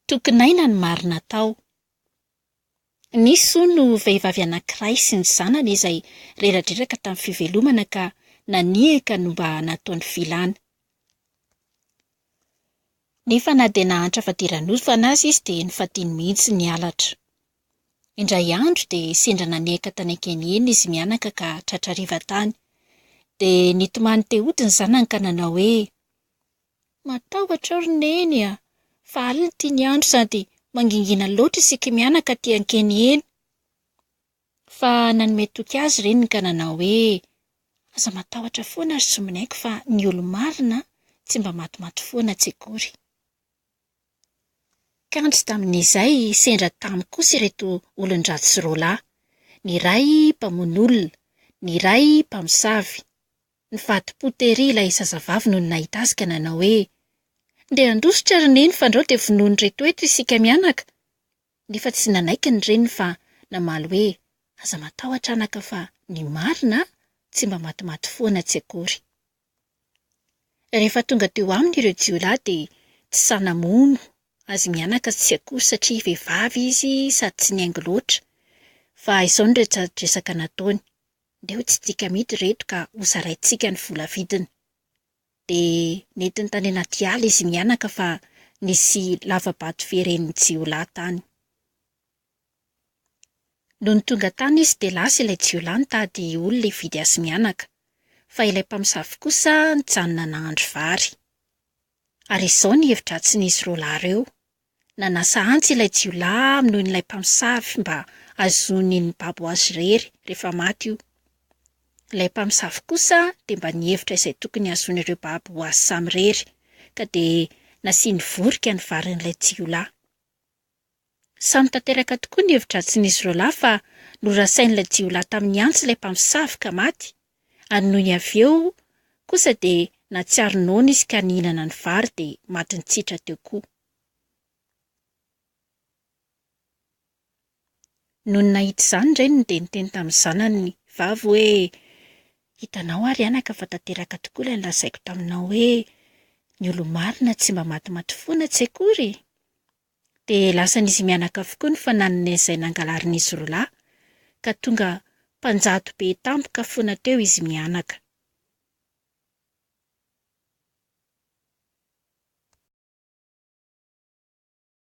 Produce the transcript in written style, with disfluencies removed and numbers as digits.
Tokin'aina ny marina tao. Nisy hono vehivavy anankiray sy ny zanany izay reradreraka tamin'ny fivelomana ka naniaka no mba nataony filana. Nefa na dia nahantra fadiranovana aza izy dia nofadiny mihitsy ny halatra. Indray andro dia sendra nanehaka tany an-keniheny izy mianaka ka tratra hariva tany. Dia nitomany te hody ny zanany ka nanao hoe, Matahotra aho ry Neny a! Fa alina ity ny andro sady mangingina loatra isika mianaka aty an-keniheny. Fa nanome toky azy reniny ka nanao hoe, Aza matahotra foana ry sombinaiko fa ny olo-marina tsy mba matimaty foana tsy akory. Kanjo tamin'izay sendra tamy kosa ireto olon-dratsy roalahy, ny iray mpamono olona, ny iray mpamosavy. Nivadi-po tery ilay zazavavy nony nahita azy ka nanao hoe, Ndeha handositra ry neny fandrao dia vonoin'ireto eto isika mianaka. Nefa tsy nanaiky ny reniny fa namaly hoe, Aza matahotra anaka fa ny marina tsy mba matimaty foana tsy akory. Rehefa tonga teo aminy ireo jiolahy dia tsy sahy namono azy mianaka tsy akory satria vehivavy izy sady tsy nihaingo loatra. Fa izao no resadresaka nataony, Ndeha ho tsidika amidy ireto ka hozaraintsika ny vola vidiny. Dia nentiny tany anaty ala izy mianaka fa nisy lava-bato feren'ny jiolahy tany. Nony tonga tany izy dia lasa ilay jiolahy nitady olona hividy azy mianaka, fa ilay mpamosavy kosa nijanona nahandro vary. Ary izao ny hevi-dratsin'izy roalahy ireo, Nanasa antsy ilay jiolahy hamonoan'ilay mpamosavy mba hahazoany ny babo azy irery rehefa maty io. Ilay mpamosavy kosa dia mba nihevitra izay tokony hahazoany ireo babo ho azy samirery, ka dia nasiany vorika ny varin'ilay jiolahy. Samy tanteraka tokoa ny hevi-dratsin'izy roalahy fa norasain'ilay jiolahy tamin'ny antsy ilay mpamosavy ka maty, ary nony avy eo kosa dia nahatsiaro noana izy ka nihinana ny vary dia maty nitsitra teo koa. Nony nahita izany ny reniny dia niteny tamin'ny zanany vavy hoe, Hitanao ary anaka fa tanteraka tokoa ilay nolazaiko taminao hoe ny olo-marina tsy mba matimaty foana tsy akory e! Dia lasan'izy mianaka avokoa ny fananany izay nangalarin'izy roalahy, ka tonga mpanjato be tampoka foana teo izy mianaka.